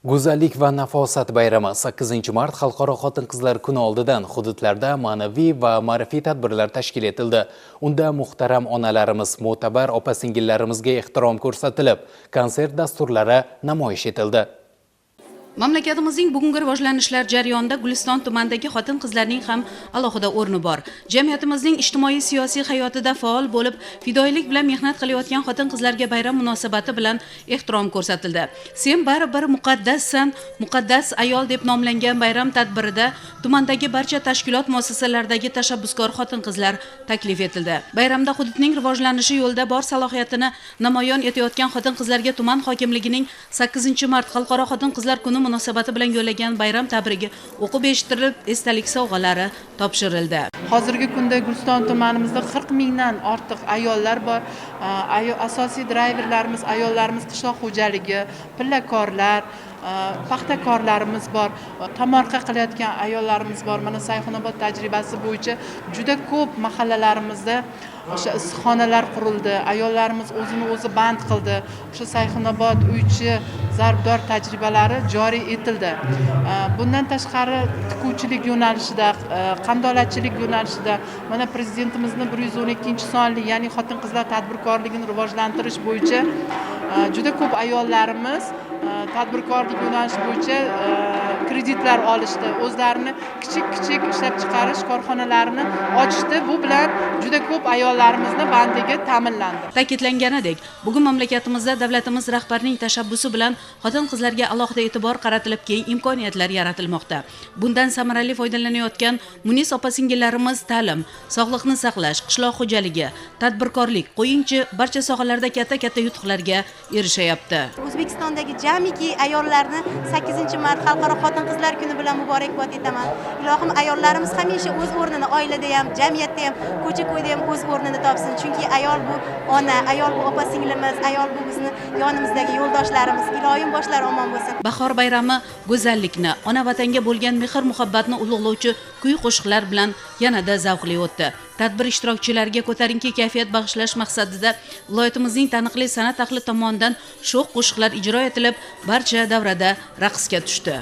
Go'zallik va nafosat bayrami, 8-mart Xalqaro xotin-qizlar kuni oldidan hududlarda ma'naviy va ma'rifiy tadbirlar tashkil etildi. Unda muhtaram onalarimiz, mo'tabar opa-singillarimizga ehtirom ko'rsatilib, konsert dasturlari namoyish etildi. Mamlakatimizning bugungi rivojlanishlar jarayonida Guliston tumanidagi xotin-qizlarning ham alohida o'rni bor. Jamiyatimizning ijtimoiy siyosiy hayotida faol bo'lib, fidoyilik bilan mehnat qilayotgan xotin-qizlarga bayram munosabati bilan ehtirom ko'rsatildi. "Sen baribir muqaddassan, muqaddas ayol" deb nomlangan bayram tadbirida tumandagi barcha tashkilot muassasalaridagi tashabbuskor xotin-qizlar taklif etildi. Bayramda hududning rivojlanishi yo'lida bor salohiyatini namoyon etayotgan xotin-qizlarga tuman hokimligining 8-mart Xalqaro xotin-qizlar kuni munosabati bilan yo'llagan bayram tabrigi o'qib eshittirilib, esdalik sovg'alari topshirildi. Hozirgi kunda Guliston tumanimizda 40 mingdan ortiq ayollar bor. Asosiy drayverlarimiz ayollarimiz, qishloq xo'jaligi, pillakorlar, paxtakorlarimiz bor, tomorqa qilayotgan ayollarimiz bor. Mana, Sayxunobod tajribasi bo'yicha juda ko'p mahallalarimizda o'sha issiqxonalar qurildi, ayollarimiz o'zini o'zi band qildi. O'sha Sayxunobod, Uychi, Zarbdor tajribalari joriy etildi. Bundan tashqari, tikuvchilik yo'nalishida, qandolatchilik yo'nalishida, mana, Prezidentimizni 112-sonli, ya'ni xotin qizlar tadbirkorligini rivojlantirish bo'yicha juda ko'p ayollarimiz tadbirkorlik yo'nalishi bo'yicha kreditlar olishdi, o'zlarini kichik kichik ishlab chiqarish korxonalarini ochishdi. Bu bilan juda ko'p ayollarimizni bandligi ta'minlandi. Ta'kidlanganidek, bugun mamlakatimizda davlatimiz rahbarining tashabbusi bilan xotin-qizlarga alohida e'tibor qaratilib, keng imkoniyatlar yaratilmoqda. Bundan samarali foydalanayotgan munis opa-singillarimiz ta'lim, sog'liqni saqlash, qishloq xo'jaligi, tadbirkorlik, qo'yingchi, barcha sohalarda katta-katta yutuqlarga erishayapti. O'zbekistondagi jamiki ayollarni 8-mart Xalqaro xotin qizlar kuni bilan muborakbod etaman. Ilohim, ayollarimiz hamisha o'z o'rnini oilada ham, jamiyatda ham, ko'cha ko'yda ham o'z o'rnini topsin. Chunki ayol bu ona, ayol bu opa singlimiz, ayol bu bizni yonimizdagi yo'ldoshlarimiz. Iloyim, boshlari omon bo'lsin. Bahor bayrami go'zallikni, ona vatanga bo'lgan mehr muhabbatni ulug'lovchi kuy qo'shiqlar bilan yanada zavqli o'tdi. Tadbir ishtirokchilariga ko'tarinki kayfiyat bag'ishlash maqsadida viloyatimizning taniqli san'at ahli tomonidan sho'x qo'shiqlar ijro etilib, barcha davrada raqsga tushdi.